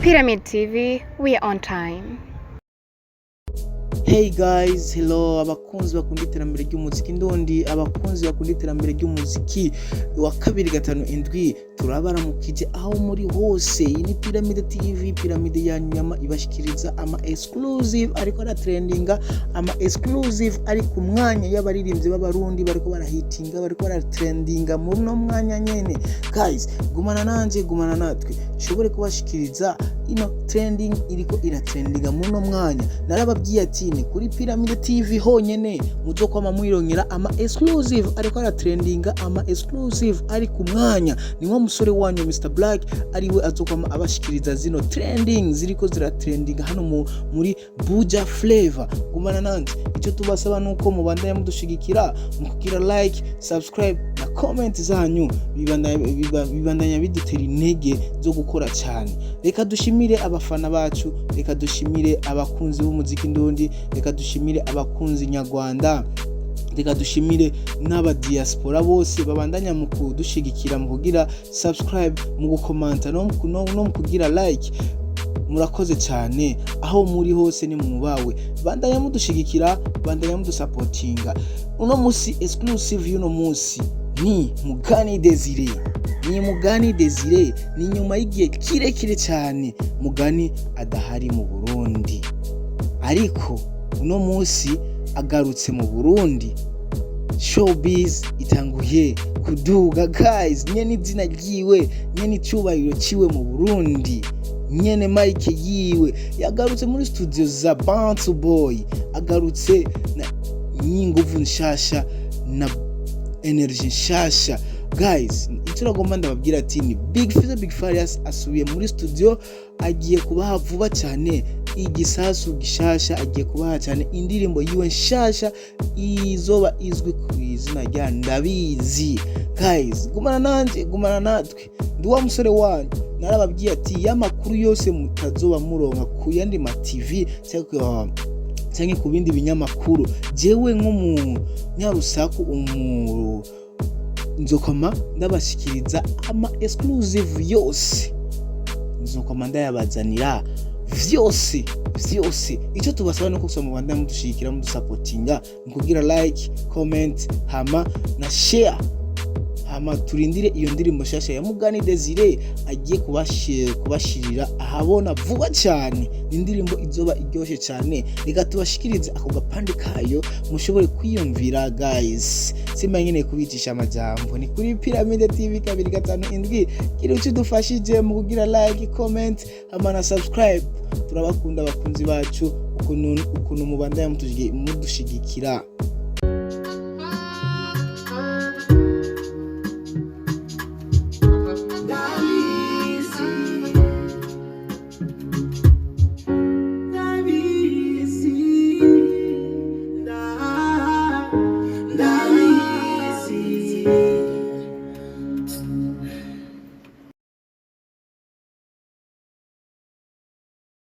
Pyramid TV, we are on time. Hey guys, hello abakunzi bakunda iterambere ry'umuziki ndundi, abakunzi bakunda iterambere ry'umuziki wa 257, turabaramukije aho muri hose. Iyi ni Pyramid TV, Pyramid ya nyama ibashikiriza ama exclusive ariko aratrendinga, ama exclusive ari ku mwanya y'abaririmbyi b'Abarundi bariko barahitinga, bariko baratrendinga muri no mwanya nyene. Guys, gumana nanje, gumana natwe, nshobore kubashikiriza ino trending iriko iratrendinga muri no mwanya. Narababwiye ati ni kuri Pyramid TV honyene muzokwama mwirongera ama exclusive ariko aratrendinga, ama exclusive ari ku mwanya. Ni wa musore wanyu Mr Black, ariwe azokwama abashikiriza zino trending ziriko ziratrendinga hano muri Buja Flavor. Gumana nanje. Icyo tubasaba nuko mubandanya mudushigikira mu kugira like, subscribe na comment zanyu, bibandanya bidutera intege zo gukora cyane. Reka dushimire abafana bacu, reka dushimire abakunzi b'umuziki ndundi, reka dushimire abakunzi nyarwanda, reka dushimire n'abadiaspora bose babandanya mu kudushigikira, mu kugira subscribe, mu gukomanta no mu kugira like. Murakoze cyane aho muri hose, ni mubawe. Bandanya mudushigikira, bandanya mudusapotinga. Uno musi exclusive y'uno musi ni Mugani Desire, ni Mugani Desire. Ni nyuma y'igihe kirekire cyane Mugani adahari mu Burundi, ariko uno musi agarutse mu Burundi. Showbiz itanguye kuduga guys. Nyene izina ryiwe, nyene icyubahiro ciwe mu Burundi, nyene mike yiwe, yagarutse muri studio za Bantu Boy, agarutse na n'inguvu nshasha na energy nshasha. Guys, icyo nagomba ndababwira ati ni Big Fizzo, Big Farious asubiye muri studio, agiye kubaha vuba cyane igisasu gishasha, agiye kubaha cyane indirimbo yiwe nshasha izoba izwi ku izina rya Ndabizi. Guys, gumana nanjye, gumana natwe, ndi wa musore wanyu. Narababwiye ati y'amakuru yose mutazoba muronka ku yandi ma TV cyangwa ku bindi binyamakuru, jewe nk'umunyarusaku umu nzokoma ndabashikiriza ama exclusive yose, nzokoma ndayabazanira vyose vyose. Icyo tubasaba nuko gusa mubandanya mudushigikira, mudusapotinga mu kugira like, comment hama na share, hama turindire iyo ndirimbo nshasha ya Mugani Desire agiye kubashirira ahabona vuba cyane. Ni indirimbo izoba iryoshe cyane. Reka tubashikirize ako gapande kayo mushobore kwiyumvira. Guys, simba nyene kubicisha amajambo. Ni kuri Pyramid TV 257. Kiri icyo dufashije mu kugira like, comment hama na subscribe. Turabakunda abakunzi bacu, ukuntu mubandanya mudushigikira.